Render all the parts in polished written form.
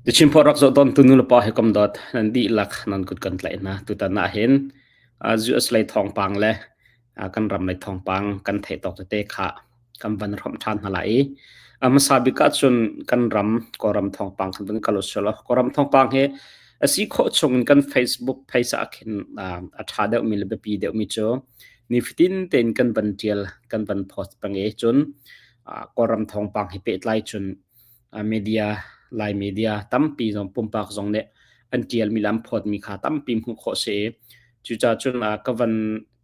Chinphaw rak zoh tawntu nulepa he kam dawt nan dihlak nan kut kan tlaih hna. Tutan ah hin US lei thawngpang le kan ram lei thawngpang kan theih tawk tete kha kan van hrawmh ṭhan hna lai i a hmasa bik ahcun kan ram Kawlram thawngpang kan van kal usih law Kawlram thawngpang hi a si khawh chung in kan Facebook page ah khin a ṭha deuhmi le biapi deuhmi cu nifatin tein kan van ṭial kan van post peng i cun Kawlram thawngpang he pehtlai cun media Lai media tampi zong pumpak zong nih an ṭialmi le an phawtmi kha tampi hmuh khawh si i cucaah cun ka van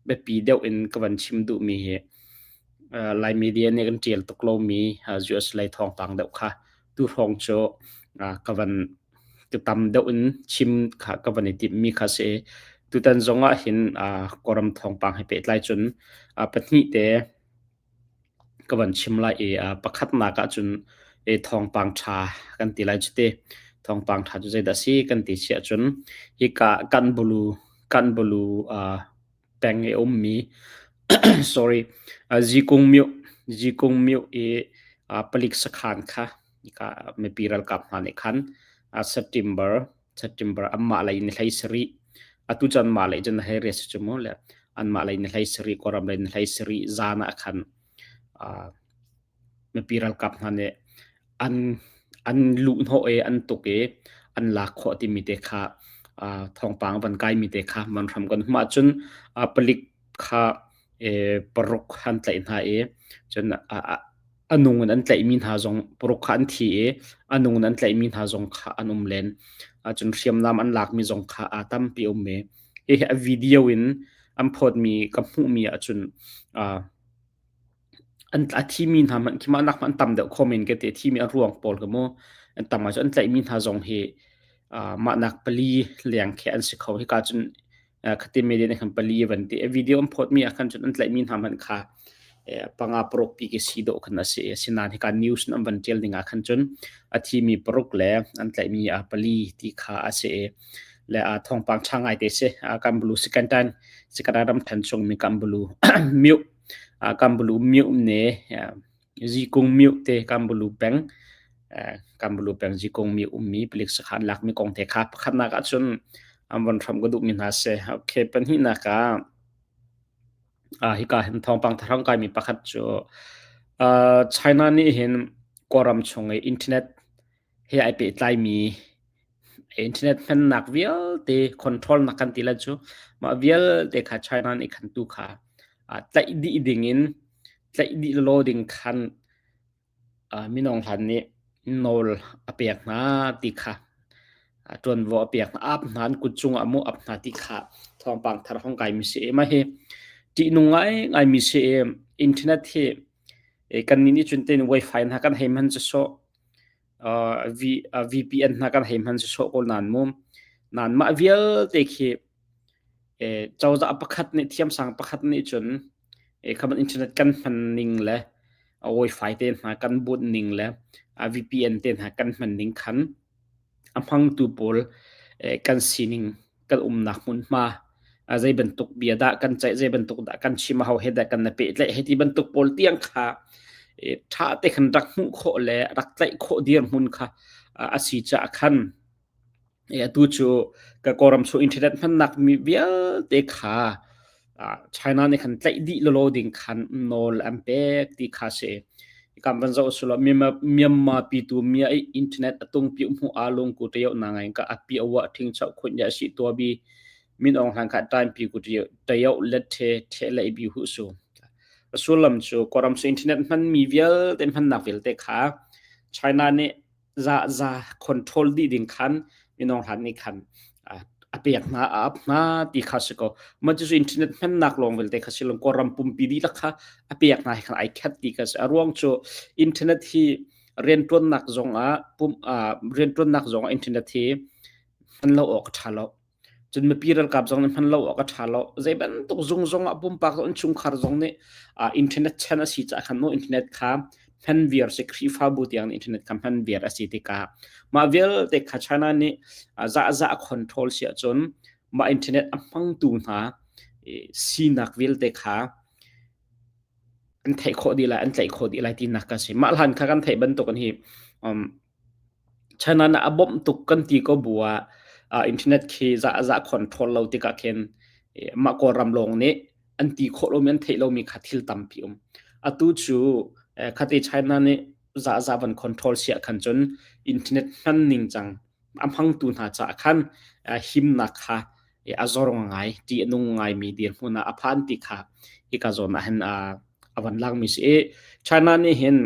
biapi deuh in ka van chim duhmi hi Lai media nih kan ṭial tuk lomi US lei thawngpang deuh kha tu hrawng cu ka van ka tam deuh in chim kha ka van i timhmi kha si. Tutan zong ah hin Kawlram thawngpang he pehtlai cun pahnih te ka van chim lai i pakhatnak ahcun thawngpang ṭha kan ti lai cu ti. Thawngpang ṭha cu zeidah a si kan ti si ahcun hika Kanbulu Kanbulu peng i a ummi sorry Zikung myo Zikung myo i palik sakhan kha hika mipi ralkap hna nih khan September September anmah lei ni 17 atu cu anmah lei cun hei riat si cu mu le anmah lei ni 17 Kawlram lei ni 17 zan ah khan mipi ralkap hna nih an an luhhnawh i an tuk i an lak khawh timi te kha thawngpang van kaimi te kha man hram kan hmuh ahcun palik kha paruk an tlaih hna i cun a nung in an tlaihmi hna zong paruk kha an thi i a nung in an tlaihmi hna zong kha an um len. Cun hriamnam an lakmi zong kha a tampi um i hihi a video in an phawtmi ka hmuhmi ahcun an a thimi hna hmanh khi mah nak hmanh an tam deuh kho men ka ti. A thimi a ruang pawl kha mu an tam ahcun an tlaihmi hna zong hi mah nak pali leng khi an si kho. Hika cun khatin media nih khan pali van ti. A video an phawtmi ah khan cun an tlaihmi hna hmanh kha panga paruk pi khi si dawh khan a si. Asinain hika news an van ṭial ning ah khan cun a thimi paruk le an tlaihmi pali ti kha a si i le thawngpang ṭha ngai te si. Kambulu Sikantan Sikara ramṭhen chungmi Kambulu myo Kambulu myo ne Zikung myo te Kambulu peng Kambulu peng Zikung myo ummi palik sakhan lakmi kong te kha pakhatnak ahcun an von hram ka duhmi hna si. Okay, pahnihnak ah hika hin thawngpang tharang kaimi pakhat cu China nih hin Kawlram chung i internet he ai pehtlaimi internet hmannak vialte control nak kan ti lai cu mah vialte kha China nih khan tu kha tlaih dih ding in tlaih dih lawlaw ding khan minung hlan nih nawl a pek hna ti kha ṭuanvo a pek hna ap hna an kut cungah mu ap hna ti kha thawngpang thar hong kai mi si i mah hi ṭihnung ngai ngai mi si i internet hi kan nih nih cun tein wifi hna kan hei hman cu sawh VPN hna kan hei hman si sawh ko nain mu nain mah vialte khi cozah pakhat nih thiamsang pakhat nih cun khaban internet kan hman ning le wifi te hna kan bunh ning le VPN te hna kan hman ning khan a hmangtu pawl kan sining kan umnak hmunhma zei bantuk bia dah kan ceih zei bantuk dah kan chim ho he dah kan na pehtlaih hei ti bantuk pawl tiang kha ṭha te khan rak hmuh khawh le rak tlaih khawh dirhmun kha a si caah khan atu cu ka Kawlram chung internet hmannak mi vialte kha China nih khan tlaih dih lawlaw ding khan nawl an pek ti kha si. Kam van zoh sulaw Myanmar pitu mia i internet a tung pi hmu a lung ku teo na ngai ka api awa thing chau khun ya si tua bi min ong hlan kha time pi ku teo let the the le bi hu su. Sullam cu Kawlram su internet hman mi vialte hmannak vialte kha China nih za za control dih ding khan minung hlan nih khan a pek hna a ap hna ti kha si ko mah cu internet hmannak lawng vialte kha si lo Kawlram pumpi dihlak kha a pek hna hi khan ai khat ti kha si a ruang cu internet hi riantuannak zong ah pum riantuannak zong ah internet hi hman lo awk a ṭha lo Cun mipi ralkap zong nih hman lo awk a ṭha lo. Zei bantuk zung zong ah pumpak zong innchungkhar zong nih internet chan a si caah khan maw internet kha hman viar si Khrihfabu tiang nih internet kha hman viar a si tikah mah vialte kha China nih zahzah a control si ahcun mah internet a hmangtu hna sinak vialte kha an theih khawh dih lai, an tlaih khawh dih lai tinak ka si. Mah hlan kha kan theih bantuk in hi um, China nih a bawmh tuk kan ti ko bu ah internet khi za za control lo tikah khin mah Kawlram lawng nih an ti khawh lomi an theih lomi kha thil tampi um. Atu cu khate China nih za za van control siah khan cun internet hman ning cang a hmangtu hna caah khan himnak kha a zor ngai ṭih a nung ngaimi dirhmun ah a phan ti kha hika zawn ah hin a van langmi si i China nih hin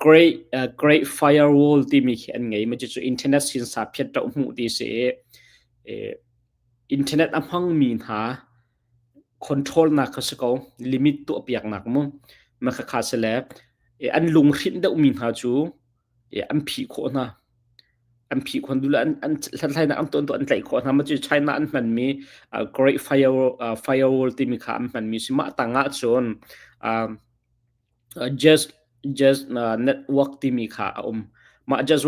Great Great Firewall timi khi an ngei mi cu internet sinsa phiat ṭoh hmuh ti si i internet a hmangmi hna control nak kha si ko limit tuah piaknak mu ma kha kha si le an lunghrinh deuhmi hna cu an phih khawh hna. An phih khawh duh le an hlathlainak an tuah an tlaih khawh hna. Mah cu China an hmanmi Great Firewall timi kha an hmanmi si. Mah tang ah cun Just Just Network timi kha a um. Mah Just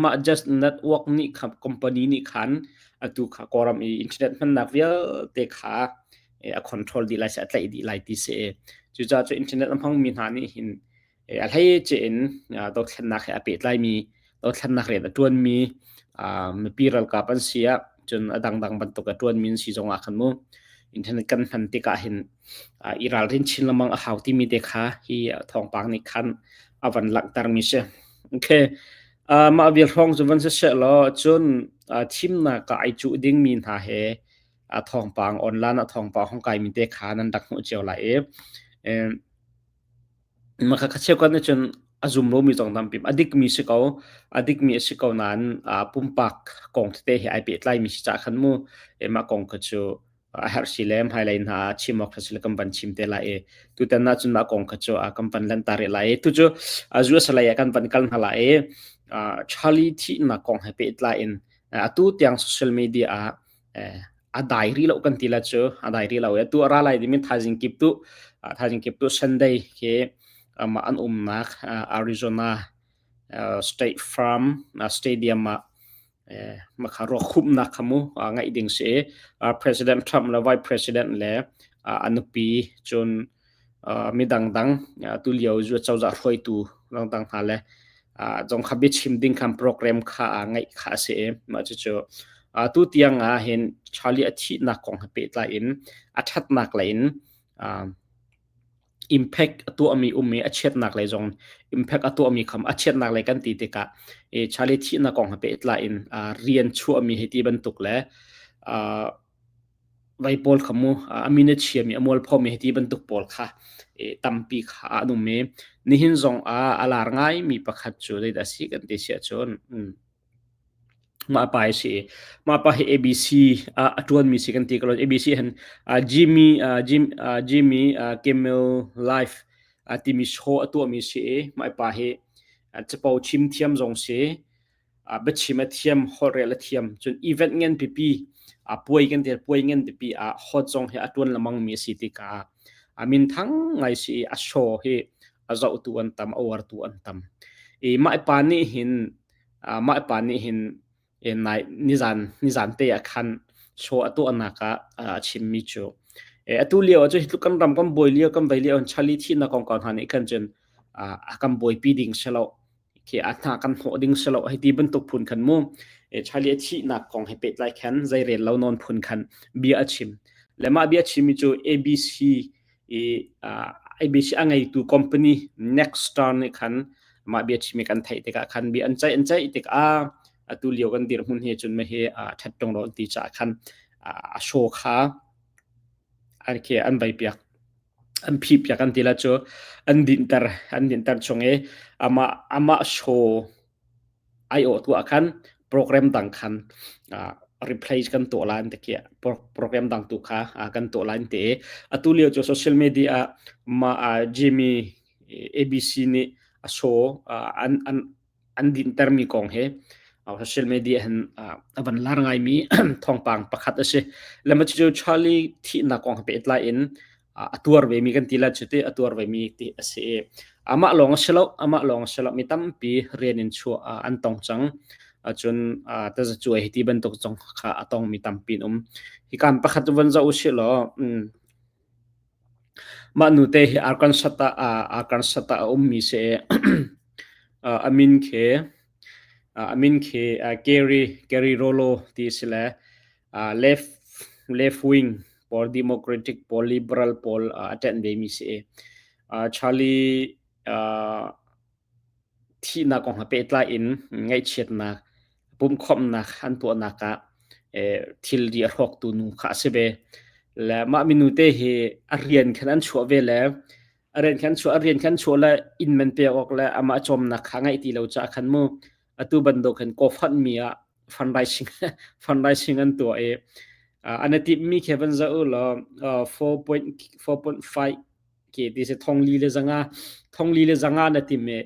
mah Just Network nih kha company nih khan atu kha Kawlram i internet hmannak vialte kha a control dih lai si a tlaih dih lai ti si. Cucaah cu internet a hmangmi hna nih hin A hleice in dothlennak he a pehtlaimi dothlennak rian a ṭuanmi mipi ralkap an si ah cun a dangdang bantuk a ṭuanmi an si zongah khan mu internet kan hman tikah hin i ralrin chin lengmang a hau timi te kha hi thawngpang nih khan a van langhtermi si. Okay. Mah vial hrawng cu van si seh law cun thimnak ah ai cuh dingmi hna he a thawngpang online a thawngpang hong kaimi te kha nan rak hmuh cio lai i Makha cheukhat nih cun a zum lomi zong tampi a dikmi si ko. A dikmi a si ko nain pumpak kong tete he ai pehtlaimi si caah khan mu mah kong kha cu a herh si le hmailei hna ah chim awk si le kan van chim te lai i tutan ah cun mah kong kha cu kan van lanhter rih lai i tucu US lei ah kan van kal hna lai i Charlie thihnak kong he pehtlai in atu tiang social media ah a dai rih lo kan ti la cu a dai rih lo i atu a ra lai dimi thaizing kip tu thaizing kip tu Sunday khi amah an umnak Arizona State Farm Stadium ah makha ruakhumnak kha mu ngaih ding si President Trump le Vice President le a nupi cun mi dangdang tulio cozah hruaitu dangdang hna le zong kha biachim ding khan program kha ngeih kha a si i mah cucu tu tiang ah hin Charlie a thihnak kong he pehtlai in a ṭhatnak lei in impact a tuahmi um i a chiatnak lei zong impact a tuahmi kham a chiatnak lei kan ti tikah Charlie thihnak kong he pehtlai in rian chuahmi hei ti bantuk le Vai pawl kha mu a min a chiami a mualphomi hiti bantuk pawl kha tampi kha an um i nihin zong ah a lar ngaimi pakhat cu zeidah a si kan ti si ahcun mah pa hi si. Mah pa hi ABC ah a ṭuanmi si kan ti ko lo. ABC hin Jimmy Jim Jimmy Kimmel Live timi show a tuahmi si i mah pa hi capo chim thiam zong si. Biachim a thiam, holhrel a thiam. Cun event ngan pipi, puai kan ti puai ngan pipi ah hot zong hi a ṭuan lengmang mi a si tikah a minthang ngai si i a show hi a zohtu an tam, a uartu an tam. I mah pa nih hin mah pa nih hin nai nizan nizan te ah khan show a tuahnak ah a chimmi cu atu lio ah cu hi tluk kan ram kan buai lio kan vei lio Charlie thihnak kongkau hna nih khan cun a kan buaipi ding si lo khi a hna kan hnawh ding si lo hei ti bantuk phun khan mu Charlie a thihnak kong he pehtlai khan zeirel lo nawn phun khan bia a chim le mah bia chimmi cu ABC i ABC a ngeitu company Nextstar nih khan mah bia chimi kan theih tikah khan bia an ceih an ceih tikah atu lio kan dirhmun hi cun mah hi ṭhat ṭung lo an ti caah khan a show kha an khi an vai piak an phih piak an ti la cu an dinhter an dinhter chung i amah amah show ai awh tu ah khan program dang khan replace kan tuah lai an ti khi program dang tu kha kan tuah lai an ti i atu lio cu social media ah mah Jimmy ABC nih a show an an an dinhtermi kong hi social media hin a van lar ngaimi thawngpang pakhat a si. Lema cu Charlie thihnak kong he pehtlai in a tuar vemi kan ti la cu ti a tuar vemi ti a si i amah lawng a si lo amah lawng a si lo mi tampi rian in chuah an tong cang cun tazacuai hi ti bantuk zong kha a tong mi tampi an um hi kan pakhat cu van zoh usih law Mah nute hi Arkansas ah Arkansas ah a ummi si i a min khi. A min khi Gary Gary Rollo ti si le left left wing pawl Democratic pawl liberal pawl a ṭanh ve mi si. Charlie thihnak kong he pehtlai in ngaihchiatnak pumhkhawmhnak an tuahnak ah thilri a hrawktu nu kha a si ve. Le mah minu te hi a rian khan an chuah ve le a rian khan chuah a rian khan chuah le inn man pek awk le amah cawmnak kha ngaih ti lo caah khan mu atu bantuk khan GoFundMe ah fundraising fundraising an tuah i an i timhmi khi van zoh u law 4.4.5 ke ti si thongli le zanga thongli le zanga na tim i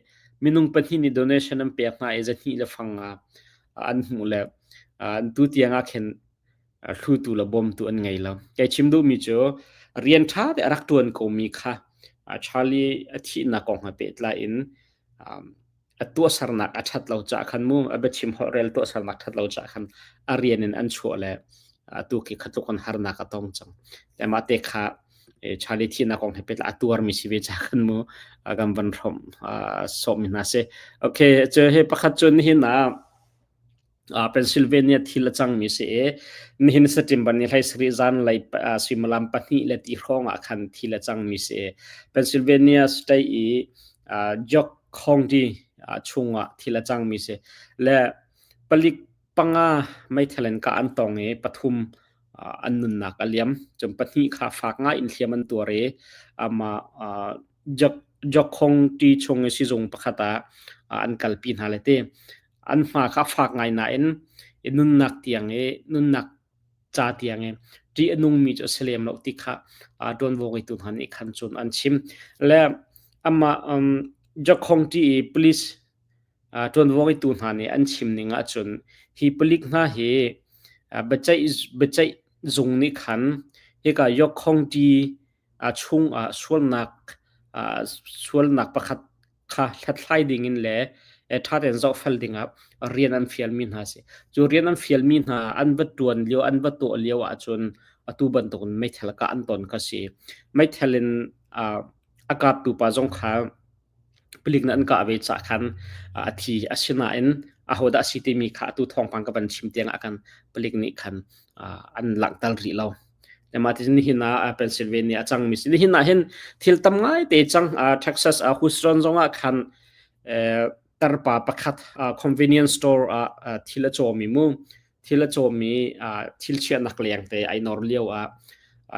minung pahnih nih donation an pek hna i zahnih le fang nga an hmuh le an tu tiang ah khin hlutu le bawmtu an ngei lo. Kei chim duhmi cu rian ṭha te a rak ṭuan komi kha Charlie a thihnak kong he pehtlai in a tuahsernak a ṭhat lo caah khan mu a biachim holhrel tuahsernak ṭhat lo caah khan a rian in an chuah le atu khi khatluk in harnak a tong cang. Le mah te kha Charlie thihnak kong he pehtlai a tuarmi si ve caah khan mu kan van hrawmh sawhmi hna si. Okay, cu hi pakhat cu nihin ah Pennsylvania thil a cangmi si i nihin September ni 17 zanlei suimilam pahnih le ti hrawng ah khan thil a cangmi si i Pennsylvania state i York County chungah thil a cangmi si. Le palik panga meithal in kah an tong i pathum an nunnak a liam. Cun pahnih kha fak ngai in hliam an tuar i amah York County chung i sizung pakhat ah an kalpi hna le ti. An hma kha a fak ngai nain i nunnak tiang i nunnak ca tiang i ṭih a nungmi cu a si lem lo ti kha ṭuanvo ngeitu hna nih khan cun an chim. Le amah Jakhong ṭi i police ṭuanvo ngeitu hna nih an chim ning ahcun hi palik hna hi biaceih biaceih zung nih khan hika Yokhong ṭi chung ah sualnak sualnak pakhat kha hlathlai dingin le ṭha tein zohfel dingah rian an fialmi hna a si. Cu rian an fialmi hna an va ṭuan lio, an va tuah lio ahcun atu bantukin meithal kah an ton kha si. Meithal in a kaptu pa zong kha palik nih an kah ve caah khan a thi. Asinain ahodah a si timi kha atu thawngpang ka van chim tiangah khan palik nih khan an langhter rih lo. Mah ti nihin ah Pennsylvania a cangmi si. Nihin ah hin thil tam ngai te cang. Texas Houston zong ah khan tarpa pakhat convenience store ah thil a cawmi mu. Thil a cawmi thil chiahnak leng te ai nor lio ah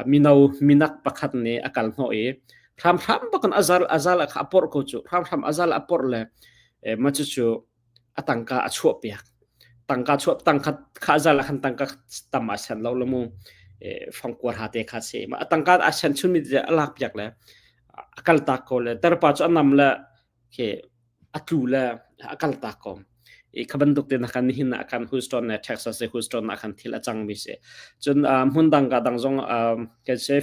mino minak pakhat nih a kal hnawh i hramhram bakin azal azal kha a porh ko cu. Hramhram azal a porh le ma cucu a tangka a chuahpiak. Tangka chuah tangka kha zal ah khan tangka tam a sen lo la mu fangkuar ha te kha se ma a tangka a sen chun mi a lak piak le a kal tak ko le tarpa cu a nam le ke a tlu le a kal tak ko i kha bantuk te na kan hin na kan Houston le Texas le Houston na kan thil a cang mi se cun hmun dang ka dang zong kan se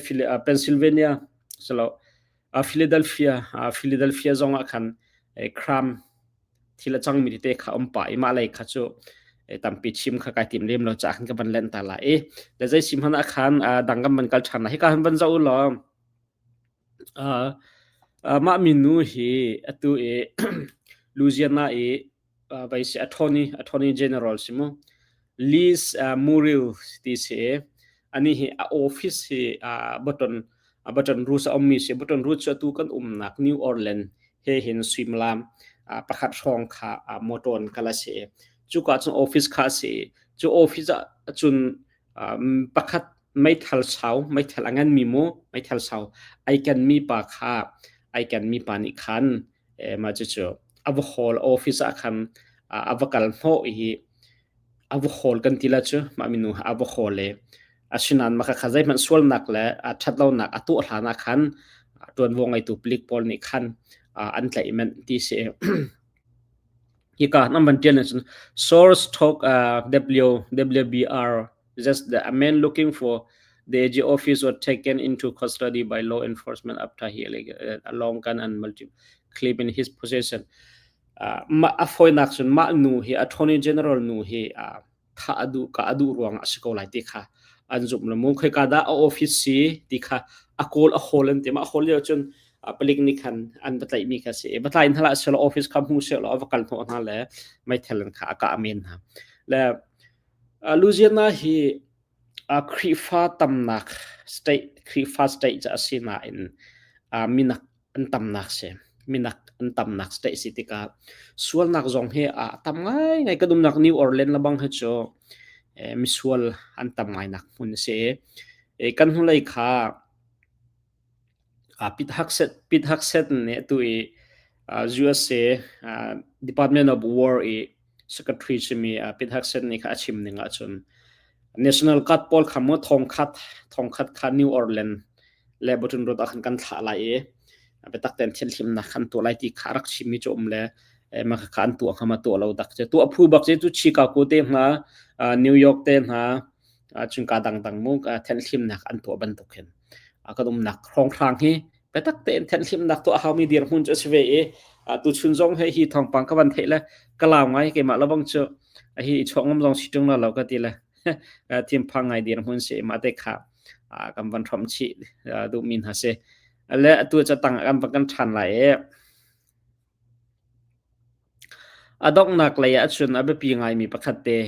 Pennsylvania selo Philadelphia Philadelphia zong ah khan crime thil a cangmi tete kha um pah i mah lei kha cu tampi chim kha kai tim lem lo caah khan ka van len ta la i le zei sim hmanh ah khan dang kan van kal ṭhan la hika han van zoh u law mah minu hi atu i Louisiana i vai si attorney attorney general si mu Liz Murrill ti si ani hi a office hi Baton Baton Rouge a ummi si Baton Rouge cu atu kan umnak New Orleans he hin suimilam pakhat hrawng kha motor in kal a si. Cuka cun office kha a si. Cu office ah cun pakhat meithal sau, meithal a nganmi mu, meithal sau ai kenmi pa kha ai kenmi pa nih khan mah cucu a va hawl office ah khan a va kal hnawh i a va hawl kan ti la cu mah minu a va hawl i asinain mah kha zeihmanh sualnak le ṭhatlonak a tuah hlan ah khan ṭuanvo ngeitu palik pawl nih khan an tlaih manh ti si. Hika nan van ṭial cun source talk W WBR just the a man looking for the AG office was taken into custody by law enforcement after he a long gun and multi clip in his possession. Mah a fawinak cun mah nu hi attorney general nu hi thah a duh ka a duh ruangah a si ko lai ti kha an zumh lo mu khoika dah a office si ti kha a kawl a hawl an ti ma a hawl lio cun. Palik nih khan an va tlaihmi kha si. Va tlai hna hlah selaw office kha hmu selaw a va kal hnawh hna le meithal in kha a kah men hna. Le Louisiana hi Khrihfa tamnak state, Khrihfa state cu a si nain minak an tamnak si. Minak an tamnak state si tikah sualnak zong hi a tam ngaingai. Kan umnak New Orleans lebang hi cu misual an tam ngainak hmun a si i kan hnulei kha Pete Hegseth nih atu i USA Department of War i secretary simi Pete Hegseth nih kha a chim ning ahcun National Guard pawl kha mu thongkhat kha New Orleans le Baton Rouge ah khan kan thlah lai i biatak tein thianhhlimnak kan tuah lai ti kha a rak chimmi cu um le mah kha an tuah hnga ma tuah lo dak cu tuah phu bak cu Chicago te hna New York te hna cun ka dangdang mu thianhhlimnak an tuah bantuk hin kan umnak hrawnghrang hi biatak tein thenhlimnak tuah haumi dirhmun cu a si ve i tuchun zong he hi thawngpang ka van theih le ka lau ngai keimah lebang cu hi i chuak ngam zong si ṭung lo ka ti le thinphang ngai dirhmun si mah te kha kan van hrom chih duhmi hna si le atu ca tang kan van kan ṭhan lai i a donghnak lei ah cun a biapi ngaimi pakhat te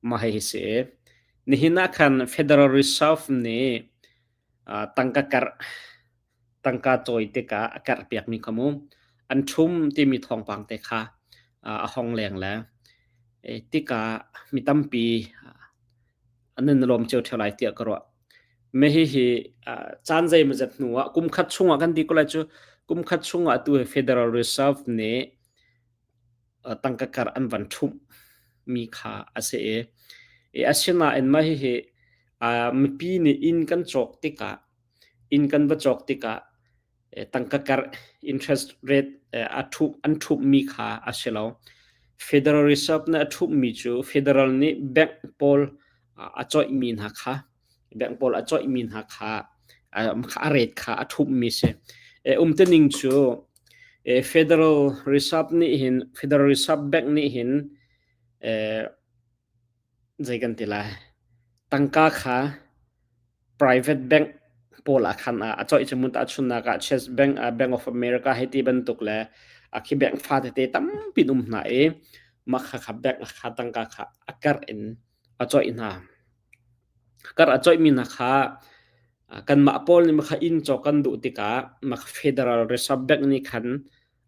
mah hi si. Nihin ah khan Federal Reserve nih tangka karh tangka cawi tikah a karhpiakmi kha mu an ṭhum timi thawngpang te kha a hong leng le tikah mi tampi an in lawm cio ṭheo lai tiah ka ruah. Me hihi caan zeimawzat hnu ah kum khat chungah kan ti ko lai cu kum khat chungah tu hi Federal Reserve nih tangka karh an van ṭhumh mi kha a si i asinain mah hihi mipi nih inn kan cawk tikah inn kan va cawk tikah tangka karh interest rate a ṭhumh an ṭhumhmi kha a si lo. Federal Reserve nih a ṭhumhmi cu federal nih bank pawl a coihmi hna kha bank pawl a coihmi hna kha a rate kha a ṭhumhmi si. Umtuning cu Federal Reserve nih hin Federal Reserve Bank nih hin zei kan ti lai tangka kha private bank pawl ah khan a coih cu mun tahchunnak ah Chase Bank, Bank of America hei ti bantuk le khi bank fa tete tampi um hna i mah kha kha bank kha tangka kha a karh in a coih hna. Karh a coihmi hna kha kanmah pawl nih kha inn cawk kan duh tikah mah Federal Reserve Bank nih khan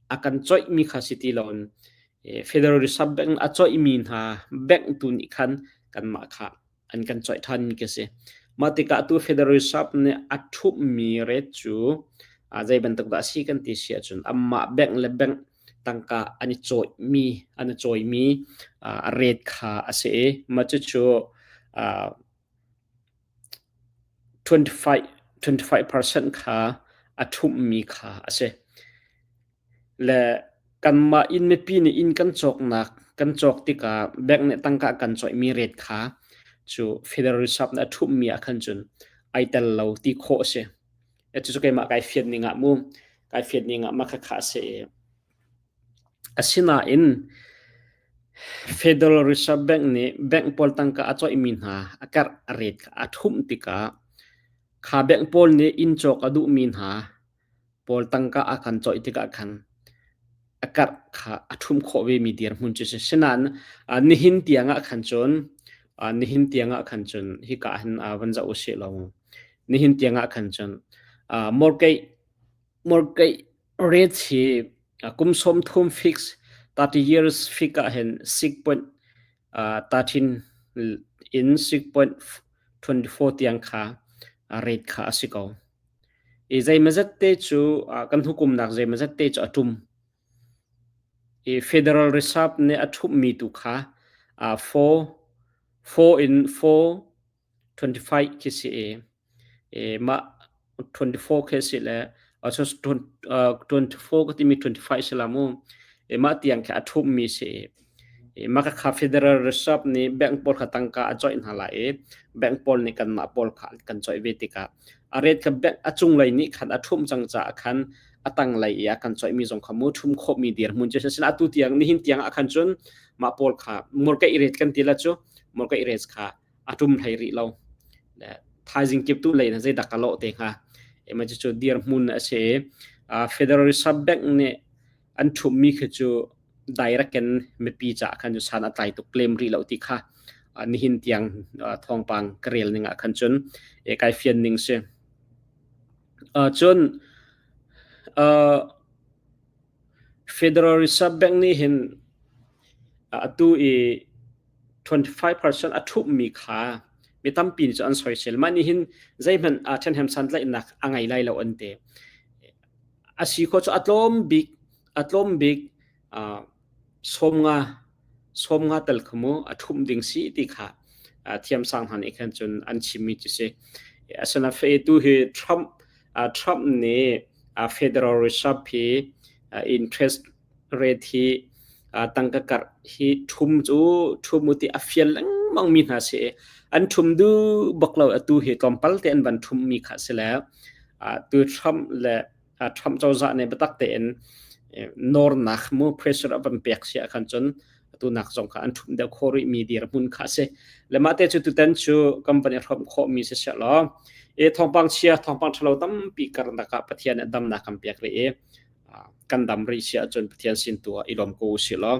a kan coihmi kha si ti loin Federal Reserve Bank a coihmi hna bank tu nih khan kanmah kha an kan coih ṭhanmi khi si. Mah tikah tu Federal Reserve nih a ṭhumhmi rate cu zei bantuk dah a si kan ti si ahcun amah bank le bank tangka an i cawihmi an i cawimi a rate kha a si i mah cucu 25% kha a ṭhumhmi kha a si. Le kanmah inn mipi nih inn kan cawknak kan cawk tikah bank nih tangka a kan cawihmi rate kha cu Federal Reserve nih a ṭhumhmi ah khan cun ai tel lo ti khawh a si. Cucu keimah kai fian ning ah mu kai fian ning ah mah khakha a si i asinain Federal Reserve Bank nih bank pawl tangka a cawihmi hna a karh a rate kha a ṭhumh tikah kha bank pawl nih inn cawk a duhmi hna pawl tangka a kan cawih tikah khan a karh kha a ṭhumh khawh vemi dirhmun cu si. Sinain nihin tiang ah khan cun nihin tiang ah khan cun hika ah hin van zoh usih law nihin tiang ah khan cun mortgage mortgage rate hi kum 30 fix 30 years fix ah hin 6.13 in 6.24 tiang kha rate kha a si ko. I zeimazat te cu kan hukumnak zeimazat te cu a ṭum. I Federal Reserve nih a ṭhumhmi tu kha 4 in 4.25 khi si i mah 24 khi si le 24 ka timi 25 si la mu. Mah tiang khi a ṭhumhmi si i Mah kha Federal Reserve nih bank pawl kha tangka a coih hna lai i bank pawl nih kanmah pawl kha an kan coih ve tikah a rate kha bank a cunglei nih khan a ṭhumh cang caah khan a tanglei i a kan coihmi zong kha mu ṭhum khawhmi dirhmun cu a si. Atu tiang nihin tiang ah khan cun mah pawl kha mortgage rate kan ti la cu mortgage rate kha a ṭum hlei rih lo. Thaizing kip tu lei na zeidah ka lawh te hnga. Mah cucu dirhmun a si i Federal Reserve Bank nih an ṭhumhmi khi cu direct in mipi caah khan cu san a tlai tuk lem rih lo ti kha nihin tiang thawngpang ka rel ning ah khan cun kai fian ning si. Cun Federal Reserve Bank nih hin atu i 25% a ṭhumhmi kha mi tampi nih cun an soisel. Mah nih hin zeihmanh ṭhenhem santlaihnak a ngei lai lo an ti. A si khawh cu a tlawm bik a tlawm bik 50 50 tel kha mu a ṭhumh ding si ti kha thiamsang hna nih khan cun an chimmi cu si. Asinain tu hi Trump Trump nih Federal Reserve hi interest rate hi tangka karh hi ṭhum cu ṭhum u ti a fial lengmang mi hna si i an ṭhum duh bak lo. Atu hi tlawmpal te an van ṭhum mi kha si le tu Trump le Trump cozah nih biatak tein nawrnak mu pressure a van pek si ahkhan cun atu nak zong kha an ṭhumh deuh khawh rih mi dirhmun kha a si. Le mah te cu tutan cu kan van i hrawmh khawh mi si seh law e thawngpang chia thawngpang ṭhalo tampi karnak ah Pathian nih damnak kan pek rih i kan dam rih si ahcun Pathian sin tu ah i lawm ko usih law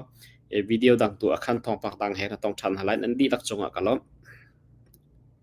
video dang tu ah khan thawngpang dang he ka tong ṭhan hna lai. Nan dihlak cungah ka lawmh.